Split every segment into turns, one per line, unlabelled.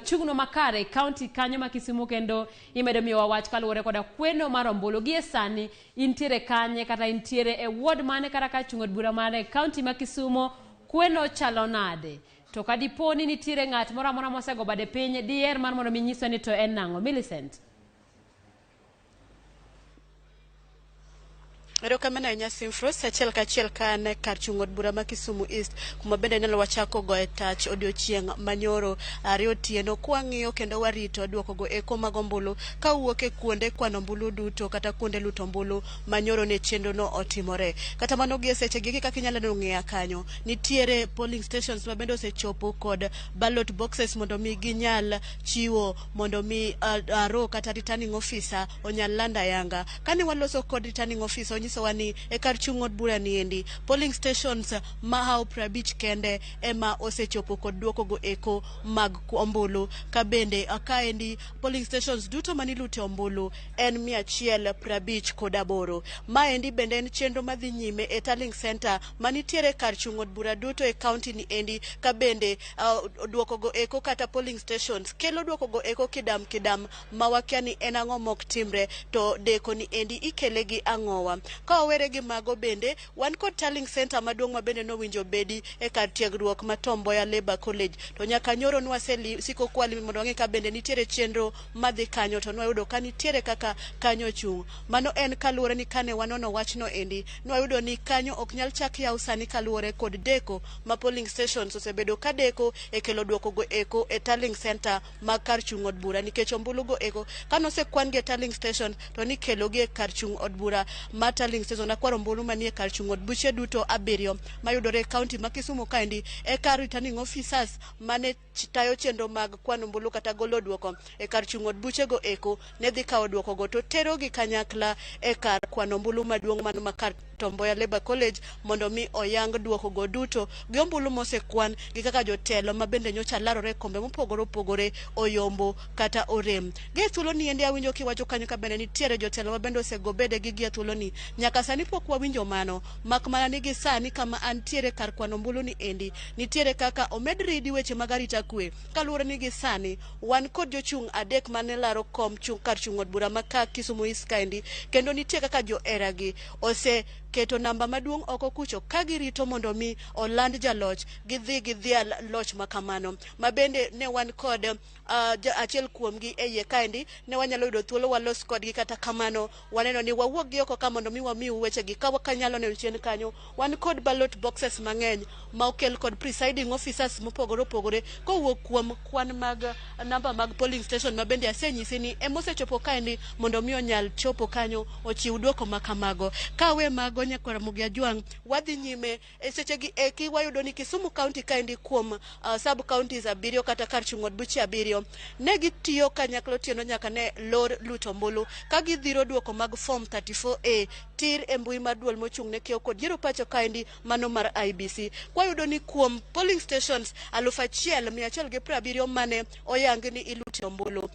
ichung'no makare e kaunti kanyo ma Kisumu kendo imedo miyowa wach kaluwore koda kweno mar ombulu. Gie sani intiere kanye kata intiere e ward mane kata kar chung' od bura mane e kaunti ma Kisumu kweno chalo nade? To ka dipo ni nitiere ng'at moro amora mosego bade piny, diher mar mondo mi nyiswa ni to en nang'o? Millicent.
Erokamano ahinya Simfros, achiel kachiel ka an e kar chung' od bura ma Kisumu East kuma bende nelo wachako goye tach odiochieng' manyoro ariyo otieno kwang'iyo kendo warito duokogo eko mag ombulu kawuok e kuonde kwano ombulu duto kata kuonde luto ombulu manyoro ne chenro no otimore. Kata mano gie seche gi kaka inyalo neno ng'eya kanyo nitiere polling stations ma bende osechopo kod ballot boxes mondo mi ginyal chiwo mondo mi RO kata returning officer onyal lando ayanga. Kane waloso kod returning officer onyisowa ni e kar chung' od bura niendi polling stations mahawo 50 kende ema osechopo kod duokogo eko mag ombulu ka bende kaendi polling stations duto manilute ombulu en 158. Maendi bende en chenro madhi nyime e tallying center manitiere kar chung' od bura duto e county ni endi ka bende duokogo eko kata polling stations kelo duokogo eko kidam kidam ma wakia ni en ang'o mok timre to deko ni endi ikele gi ang'owa. Ka owere gi mago bende wan kod tallying center maduong' ma bende nowinjo bedi e kar tiegruok ma Tom Mboya Labour College to nyaka nyoro nwasesiko kwalimi mondo wang'e ka bende nitiere chenro madhi kanyo to nwayudo ka nitiere kaka kanyo ochung'. Mano en kaluwore ni kane wanono wachno endi nwayudo ni kanyo ok nyal chak yaw sani kaluwore kod deko ma polling stations osebedo ka deko e kelo duoko go eko e tallying center mag kar chung' od bura nikech ombulu go eko kane osekwan gi e tallying station to nikelo gi e kar chung' od bura ma tallying station akwaro ombulu manie kar chung' od buche duto abiriyo mayudore e kaunti ma Kisumu kaendi e kar returning officers mane tayo chenro mag kwano ombulu kata golo duoko e kar chung' od buchego eko ne dhi kawo duokogo to terogi kanyakla e kar kwano ombulu maduong' mano ma kar Tom Mboya Labour College mondo mi oyang duokogo duto gi ombulu mosekwan gi kaka jotelo ma bende nyocha larore e kombe mopogore opogore oyombo kata orem. Gi e thuolo ni endi awinjo kiwacho kanyo ka bende nitiere jotelo ma bende osego bede gi gie thuolo ni. Nyaka sani pok wawinjo mano, mak mana ni gi sani kama antiere kar kwano ombulu ni endi nitiere kaka omed ridi weche mag arita kwe kaluwore ni gi sani wan kod jochung' adek mane laro kom chung' kar chung' od bura ma ka Kisumu East kaendi kendo nitie kaka johera gi oseketo namba maduong' oko kucho ka girito mondo mi oland jaloch gidhi gidhial loch ma kamano. Ma bende ne wan kod achiel kuomgi e iye kaendi ne wanyalo yudo thuolo walos kodgi kata kamano waneno ni wawuok gi oko ka mondo mi wamiu wechegi ka wakanyalo neno chien kanyo wan kod ballot boxes mang'eny ma okel kod presiding officers mopogore opogore kowuok kuom kwan mag namba mag polling station ma bende asenyisi ni emosechopo kaendi mondo mi onyal chopo kanyo ochiw duoko ma kamago. Kawe mago nyakwar Ramogi Ajwang' wadhi nyime e sechegi eki wayudo ni Kisumu County kaendi kuom sub counties abiriyo kata kar chung' od buche abiriyo ne gitiyo kanyakla otieno nyaka ne lor luto ombulu ka gidhiro duoko mag form 34A tir e mbui mar duol mochung' ne kiewo kod yiero pacho kaendi mano mar IEBC. Kwayudo ni kuom polling stations 1177 mane oyang ni ilute ombulu,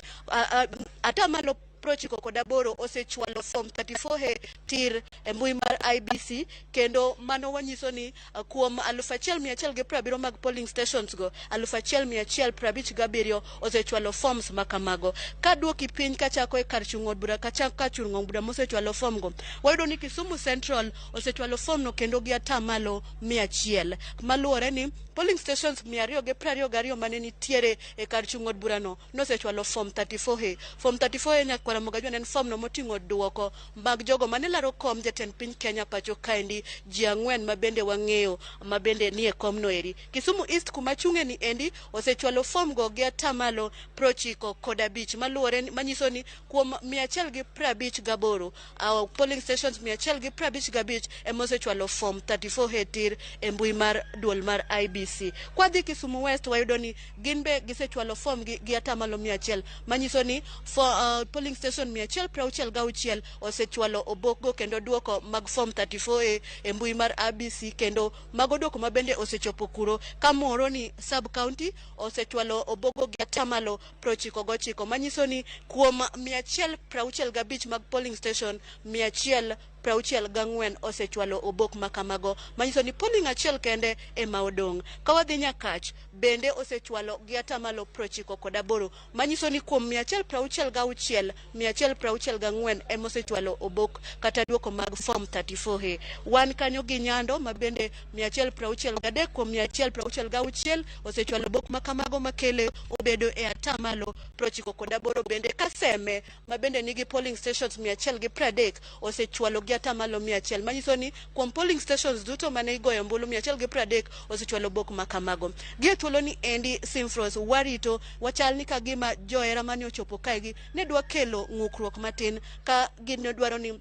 atamalo 98 osechwalo form 34A tir e mbui mar IEBC kendo mano wanyiso ni kuom 1170 mag polling stations go 1157 osechwalo forms makamago. Kaduoki piny kachako e kar chung' od bura kachako kar chung' od bura mosechwalo form go wayudo ni Kisumu Central osechwalo form no kendo gi atamalo 100 maluwore ni polling stations 222 mane nitiere e kar chung' od bura no nosechwalo form 34A. Form 34A nyakwar Ramogi Ajwang' en form no moting'o duoko mag jogo mane laro kom jatend piny Kenya pacho kaendi ji ang'wen ma bende wang'eyo ma bende nie kom no eri. Kisumu East kuma chung'e ni endi osechwalo form go gi atamalo 95 maluwore manyiso ni kuom 158 polling stations 155 ema osechwalo form 34A tir e mbui mar duol mar IEBC. Kwadhi Kisumu West wayudo ni gin be gisechwalo form gi gi atamalo 100 manyiso ni for, polling station 166 osechwalo obokgo kendo duoko mag form 34A e mbui mar IEBC kendo mago duoko ma bende osechopo kuro ka Muhoroni sub county osechwalo obogo gi atamalo 99 manyiso ni kuom 165 mag polling station 100 64 osechwalo obok makamago, manyiso ni polling achiel kende ema odong'. Ka wadhi Nyakach bende osechwalo gi atamalo 98, manyiso ni kuom 166, 164 ema osechwalo obok kata duoko mag form 34A. Wan kanyo gi Nyando ma bende 163 kuom 166 osechwalo obok makamago, makele obedo e atamalo 98. Bende Kaseme ma bende nigi polling stations 130 osechwalo gi atamalo 100, manyiso ni kuom polling stations duto mane igoyo ombulu, 130 osechwalo obok makamago. Gi e thuolo ni endi, Simfros, warito wachal ni kagima johera mane ochopo kaegi ne dwa kelo ng'ukruok matin ka gin dwaro ni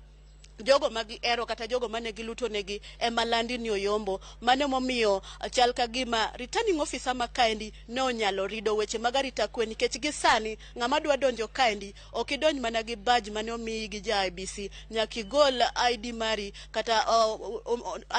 jogo ma gihero kata jogo mane giluto negi ema landi ni oyombo. Mano momiyo chal ka gima returning officer ma kaendi ne onyalo rido weche mag arita kwe, nikech gi sani ng'ama dwa donjo kaendi ok idonj mana gi badge mane omiyi gi ja IEBC, nyaka igol ID mari kata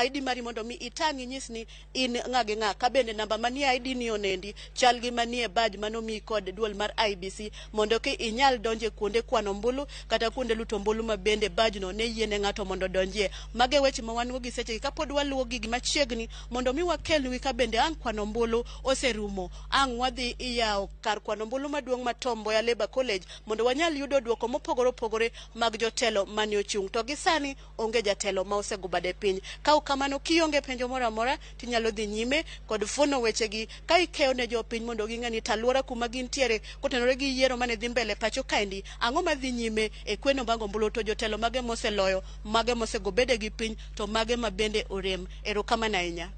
ID mari mondo mi itang' inyis ni in ng'a gi ng'a, ka bende namba manie ID ni onendi chal gi manie badge mane omiyi kod duol mar IEBC, mondo ki inyal donjo e kuonde kwano ombulu kata kuonde luto ombulu ma bende badge no ne yiene ng'ato mondo odonjie. Mago e weche ma wan go gi sechegi kapod waluwo gigi machiegni mondo mi wakelnigi ka bende ang' kwano ombulu oserumo, ang' wadhi iyawo kar kwano ombulu maduong' ma Tom Mboya Labour College mondo wanyal yudo duoko mopogore opogore mag jotelo mane ochung'. To gi sani onge jatelo ma osego bade piny. Ka ok kamano, kionge penjo moro amora, tinyalo dhi nyime kod fuono wechegi ka ikeyo ne jopiny mondo ging'e ni taluora kuma gintiere kotenore gi yiero mane dhi mbele pacho kaendi, ang'o madhi nyime e kweno mag ombulu, to jotelo mage moseloyo, mage mosego bedegi piny, to mage ma bende orem. Erokamano ahinya.